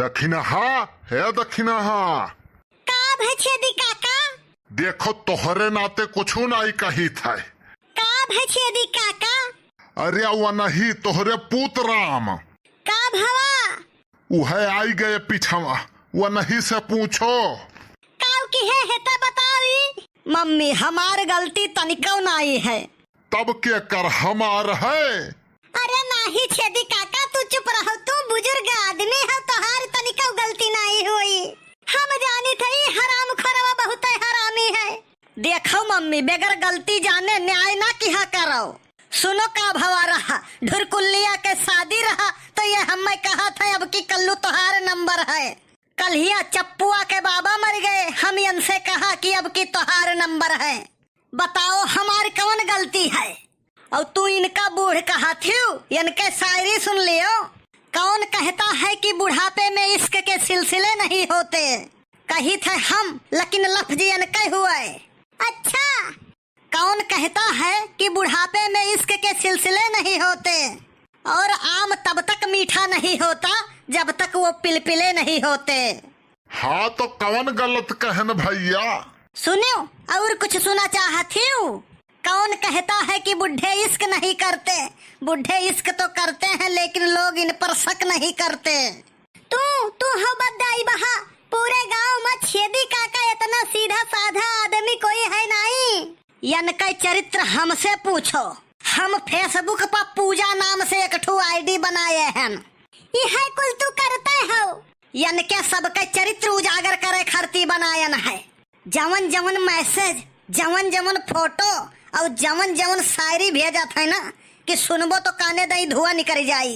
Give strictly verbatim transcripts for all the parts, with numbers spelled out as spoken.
दखिनहा, हे दखिनहा। का भए छेदी काका? देखो, तोहरे नाते कुछु नाई कहित है। का भए छेदी काका? अरे वनही तोहरे पूत राम। का भवा? उहए आई गए पिछवा, वनही से पूछो। काउ किहे है त बताई। मम्मी, हमार गलती तनिकउ नाई है। तब केकर हमार है? अरे नाहीं छेदी काका, तू चुप रहो, तू बुजुर्ग आदमी हो, तोहार तनिकउ गलती नाहीं होई। हम जानित हई, हराम खोरवा बहुतइ हरामी है। देखउ मम्मी, बेगर गलती जाने न्याय न किहा करउ। सुनो का भवा रहा, ढुरकुल्लिया के शादी रहा, त ये हम्मे कहत है अब की कल्लू तोहार नंबर है। कल्हिया चप्पुआ के बाबा मरि गए, हम यनसे कहा कि अब की तोहार नंबर है। बताओ, हमार कउन गलती है? अउर तू इनका बूढ़ कहत हिउ, यनके शायरी सुन लियो। कौन कहता है कि बुढ़ापे में इश्क के सिलसिले नहीं होते? कहित है हम, लेकिन लफ्ज यनके हुए। अच्छा। कौन कहता है कि बुढ़ापे में इश्क के सिलसिले नहीं होते? और आम तब तक मीठा नहीं होता, जब तक वो पिलपिले नहीं होते। हाँ, तो कवन गलत कहन भइया? सुन्यो, और कुछ सुना चाहत हिउ? कौन कहता है कि बुढ़े इश्क नहीं करते? बुढ़े इश्क तो करते हैं, लेकिन लोग इन पर शक नहीं करते। तू, तू हो बद्दाई बहा, पूरे गाँव में छेदी काका इतना सीधा साधा आदमी कोई है नाहीं। यनके चरित्र हमसे पूछो, हम Facebook पर पूजा नाम से एक ठो ID बनाए हन। इहै कुल तू करते हो? यनके सबके चरित्र उजागर करे खातिर बनायन है। जवन जवन message, जवन जवन photo अउर जवन जवन शायरी भेजत है ना कि सुनबो तो काने दई धुआं निकरि जाई।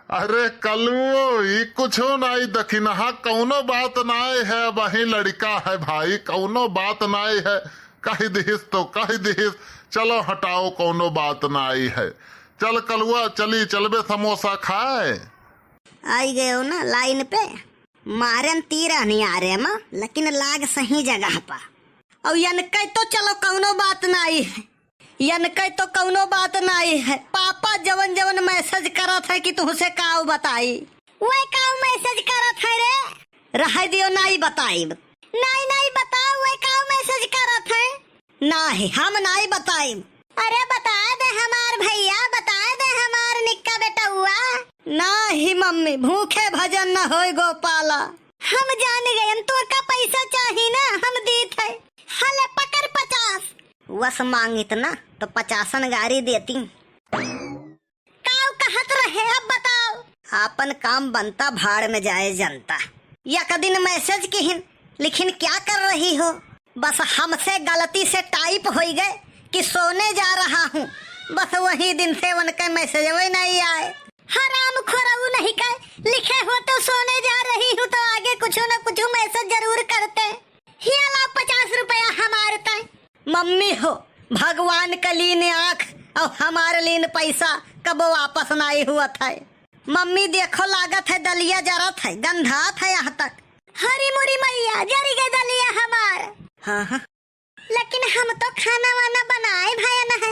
अरे कलुओ, ई कुछो नाई दखिनहा, कउनो बात नाई है, वही लड़िका है भाई, कउनो बात नाई है, कहि दिहिस तो कहि दिहिस, चलो हटाओ, कउनो बात नाई है। चल कलुआ, चली, चलबे समोसा खाए। आई गयो ना line पे, मारेन तीर अनियारे मा, लेकिन लाग सही जगह पा। अउर यनके तो चलो कउनो बात नाई है, यनके तो कउनो बात नाई है। पापा जवन जवन message करत है कि तुहसे काउ बताई। वह काउ message करत है रे? रह दियो, नाई बताइब। नाई, नाई बताओ, वह काउ message करत है? नाहीं, हम नाई बताइब। अरे बता दे हमार भइया, बता दे हमार निक्का बेटउआ। नाहीं मम्मी, भूखे भजन न होय गोपाला। हम जान गयन तोका पैसा चाही ना, हम दीत है। हले पकड़ पचास। वस मांगित ना तो पचासन गारी देती। काउ कहत रहे, अब बताओ। आपन काम बनता, भाड़ में जाए जनता। एक दिन message किहिन, लिखिन क्या कर रही हो? बस हमसे गलती से type होई गए कि सोने जा रहा हूँ। बस वही दिन से उनके message वही नहीं आए। हराम खोरऊ नहीं कहे, लिखे हो तो सोने जा रही हूँ, तो आगे कुछ न कुछ message जरूर करते। हिया लाओ पचास रुपया हमार तय। मम्मी हो, भगवान क लीन आँख अउर हमार लीन पैसा कबो वापस नाई हुअत है। मम्मी देखो, लागत है दलिया जरत है, गंधात है यहाँ तक। हरी मुरी मैया, जरी गए दलिया हमार। हाँ, हाँ। लेकिन हम तो खाना वाना बनाए भयन है,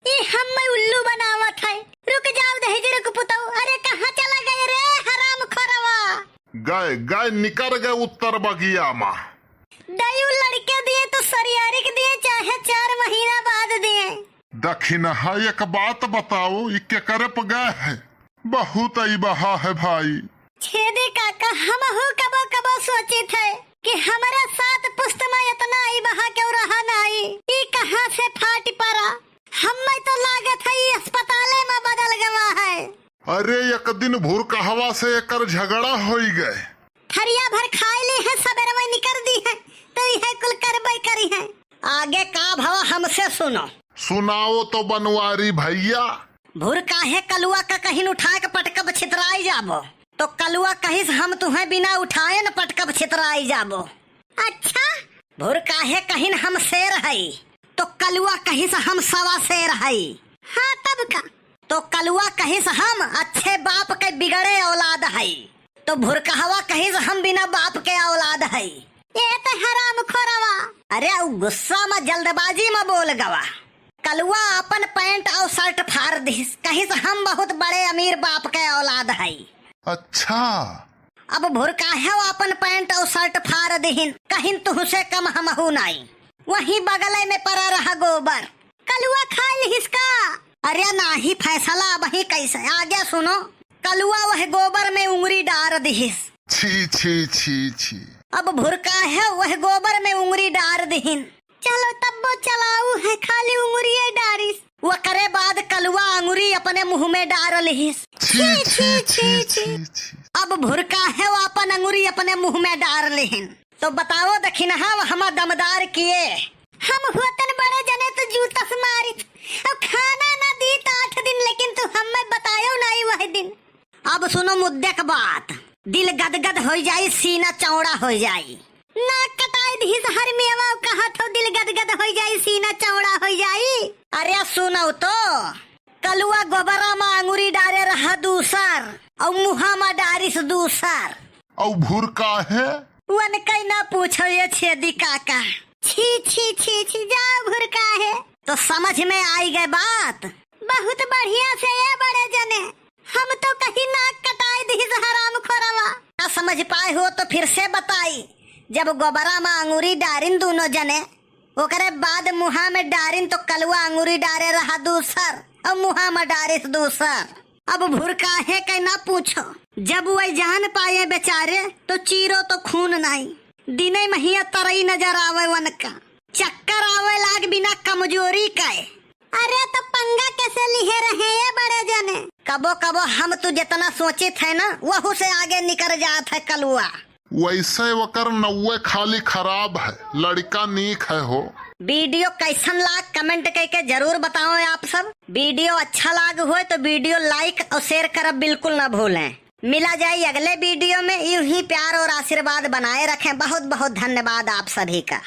ई हम उल्लू बनावत है। रुक जाओ दहेज रुक पुतऊ, अरे कहाँ चला गए रे हराम खोरवा? गए, गए, निकर गए उत्तर बगिया मा। दयू लड़के दिए तो सरियारी के दिए, चाहे चार महीना बाद दिए। दखिनहा, एक बात बताओ, ई केकरे प गए है? बहुत अइबहा है भाई। छेदी काका, हमहू कबो कबो सोचित है कि हमरे सात पुस्त में इतना अइबहा क्यों रहा नाई, ई कहाँ से फाट पड़ा? हम्मे तो लागत है ई अस्पताले में बदल गवा है। अरे, एक दिन भुरकहवा से एकर झगड़ा होई गए। थरिया भर खाए ली है, सबेरवे निकर दी है, तो इहे कुल करबे करी है। आगे का भवा हमसे सुनो। सुनाओ तो बनवारी भइया। भुरकाहे कलुआ का कहिन उठाए के पटकब छितराई जाबो, तो कलुआ कहिस हम तुहें बिना उठाए न पटकब छितराई जाबो। अच्छा? भुरकाहे कहिन हम शेर हई, तो कलुआ कहिस हम सवा शेर हई। हाँ, तब का? तो कलुआ कहिस हम अच्छे बाप के बिगड़े औलाद हई, तो भुरकहवा कहिस हम बिना बाप के औलाद हई। ये तो हराम खोरवा। अरे, उ गुस्सा में जल्दबाजी में बोल गवा। कलुआ अपन pant और shirt फाड़ दिस, कहिस हम बहुत बड़े अमीर बाप के औलाद हई। अच्छा। अब भुरकाहेव आपन पैंट अउ शर्ट फार दिहिन, कहिन तुहसे कम हमहू नाई। वहीं बगले में परा रहा गोबर। कलुआ खाइ लिहिस का? अरे नाही, फैसला अबहीं कइसे, आगे सुनो। कलुआ वह गोबर में उंगरी डार दिहिस। छी, छी, छी, छी। अब भुरकाहेव वह गोबर में उंगरी डार दिहिन। चलो तब्बो चलाऊ है, खाली उंगरिये डारिस। वकरे बाद कलुआ अंगुरी अपने मुंह में डार लिहिस। छी, छी, छी, छी, छी। अब भुरकाहेव आपन अंगुरी अपने मुंह में डार लिहिन। तो बताओ दखिनहा वहमा दमदार किए। हम होतन बड़े जने तो जूतस मारित। अब खाना न दीत आठ दिन, लेकिन तू हमें बतायो नाई वह दिन। अब सुनो मुद्दे क बात। दिल गदगद होइ जाई, सीना चौड़ा होइ जाई। नाक कटाई दिहिस हर मेवा, कहत हो दिल गदगद होइ जाई, सीना चौड़ा होइ जाई। अरे सुनो तो, कलुआ गोबरा मा अंगुरी डारे रहा दूसर, अउ मुहा मा डारिस दूसर। अउ भुरकाहे? वनकइ ना पूछो ये छेदी काका। छी, छी, छी, छी, जाओ भुरकाहे। तो समझ में आई गए बात? बहुत बढ़िया से ये बड़े जने, हम तो कहीं नाक कटाई दिहिस हराम खोरवा। ना समझ पाए हो तो फिर से बताई। जब गोबरा मा अंगुरी डारिन दूनो जने, ओकरे बाद मुहा में डारिन तो कलुआ अंगुरी डारे रहा दूसर, अउ मुहा में डारिस दूसर। अब भुरकाहे के ना पूछो, जब वह जान पाए बेचारे तो चीरो तो खून नाई। दिने महिया तरई नजर आवे वनका, चक्कर आवे लाग बिना कमजोरी के। अरे तो पंगा कैसे लिहे रहे ये बड़े जने? कबो कबो हम तू जितना सोचित है ना, वहू से आगे निकर जात है कलुआ। वैसे ओकर नौवे खाली खराब है, लड़का नीक है हो। वीडियो कैसन लाग, कमेंट करके जरूर बताओ आप सब। वीडियो अच्छा लाग होए तो वीडियो लाइक और शेयर करब बिल्कुल ना भूलें। मिला जाए अगले वीडियो में। यूं ही प्यार और आशीर्वाद बनाए रखें। बहुत बहुत धन्यवाद आप सभी का।